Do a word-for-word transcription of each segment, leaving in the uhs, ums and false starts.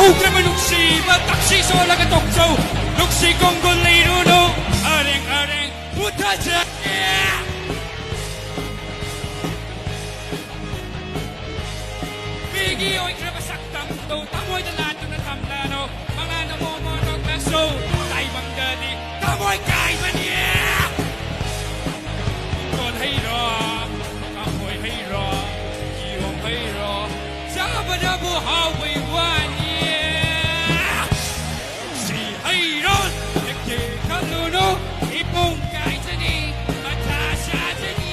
ꯎꯈ꯭ꯔꯕ ꯅꯨꯡꯁꯤꯕ ꯇꯛꯁꯤ ꯁꯣꯜꯂꯒ ꯇꯣꯛꯆꯧ꯫ ꯅꯨꯡꯁꯤ ꯀꯣꯡꯒꯣꯜ ꯂꯩꯔꯨꯅꯨ꯫ ꯑꯔꯦꯡ ꯑꯔꯦꯡ ꯄꯨꯊꯖꯒꯦ꯫ ꯃꯤꯒꯤ ꯑꯣꯏꯈ꯭ꯔꯕ ꯁꯛꯇꯝꯗꯣ ꯊꯃꯣꯏꯗ ꯂꯥꯟꯗꯨꯅ ꯊꯝꯂꯅꯨ꯫ ꯃꯉꯥꯜꯅ ꯃꯣꯃꯣꯟ ꯅꯣꯛꯂꯁꯨ ꯇꯥꯏꯕꯪꯗꯗꯤ ꯊꯃꯣꯏ ꯀꯥꯏꯕꯅꯤ꯫ ꯄꯨꯡꯗꯣꯟ ꯍꯩꯔꯣ, ꯀꯝꯐꯣꯏ ꯍꯩꯔꯣ, ꯀꯤꯍꯣꯝ ꯍꯩꯔꯣ, ꯆꯥꯕꯗꯕꯨ ꯍꯥꯎꯕꯩ ꯋꯥꯅꯤ꯫ ꯁꯤ ꯍꯩꯔꯣ, ꯍꯦꯛꯇꯦ ꯈꯜꯂꯨꯅꯨ, ꯏꯄꯨꯡ ꯀꯥꯏꯖꯅꯤ, ꯃꯊꯥ ꯁꯥꯖꯅꯤ꯫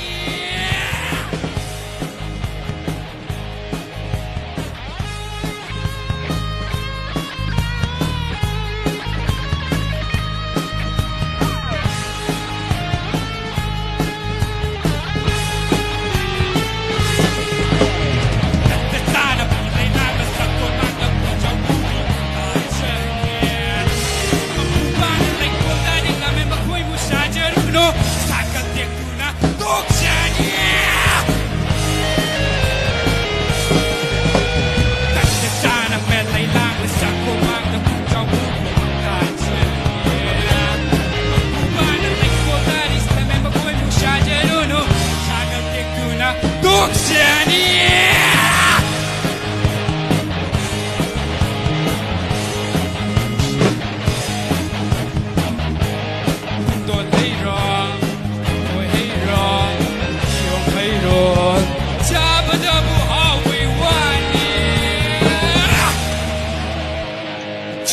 ꯇꯣꯛꯆꯅꯤ꯫ ꯄꯨꯡꯗꯣꯟ ꯍꯩꯔꯣ, ꯀꯝꯐꯣꯏ ꯍꯩꯔꯣ, ꯀꯤꯍꯣꯝ ꯍꯩꯔꯣ, ꯆꯥꯕꯗꯕꯨ ꯍꯥꯎꯕꯩ ꯋꯥꯅꯤ꯫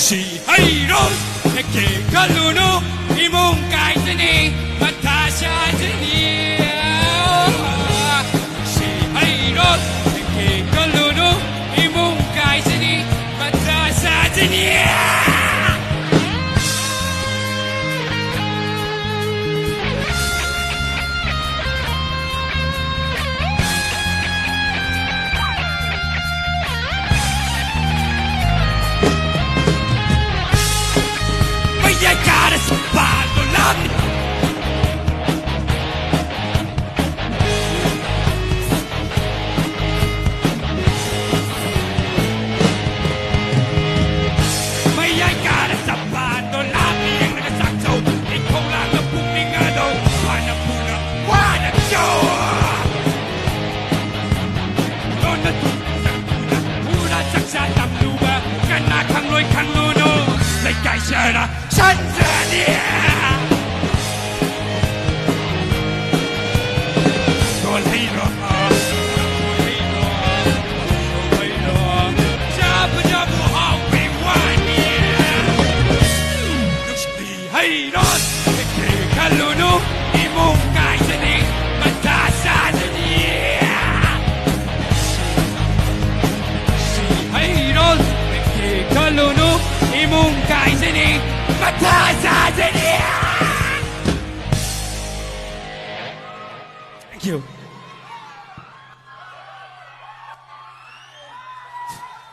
ꯁꯤ ꯍꯩꯔꯣ, ꯍꯦꯛꯇꯦ ꯈꯜꯂꯨꯅꯨ, ꯏꯃꯨꯡ ꯀꯥꯏꯖꯅꯤ, ꯃꯊꯥ ꯁꯥꯖꯅꯤ꯫ ꯁꯤ ꯍꯩꯔꯣ, ꯍꯦꯛꯇꯦ ꯈꯜꯂꯨꯅꯨ, ꯏꯃꯨꯡ ꯀꯥꯏꯖꯅꯤ, ꯃꯊꯥ ꯁꯥꯖꯅꯤ꯫ ꯃꯌꯥꯏ ꯀꯥꯔꯁꯨ ꯄꯥꯟꯗꯣ ꯂꯥꯝꯃꯤ꯫ ꯆꯔꯥ ꯁꯟꯖꯅꯤ꯫ ꯗꯣꯜ ꯍꯩꯔꯣ, ꯗꯣꯜ ꯍꯩꯔꯣ, ꯗꯣꯜ ꯍꯩꯔꯣ꯫ ꯆꯥꯕꯗꯕꯨ ꯍꯥꯎꯕꯩ ꯋꯥꯅꯤ꯫ ꯅꯨꯡꯁꯤꯠ ꯍꯩꯔꯣ, ꯈꯜꯂꯨꯅꯨ, ꯏꯃꯨꯡ ꯀꯥꯏꯖꯅꯤ, ꯃꯊꯥ ꯁꯥꯖꯅꯤ꯫ ꯁꯤ ꯍꯩꯔꯣꯜ, ꯈꯜꯂꯨꯅꯨ, ꯏꯃꯨꯡ ꯀꯥꯏꯖꯅꯤ, ꯃꯊꯥ ꯁꯥꯖꯅꯤ꯫ Thank you.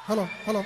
Hello, hello.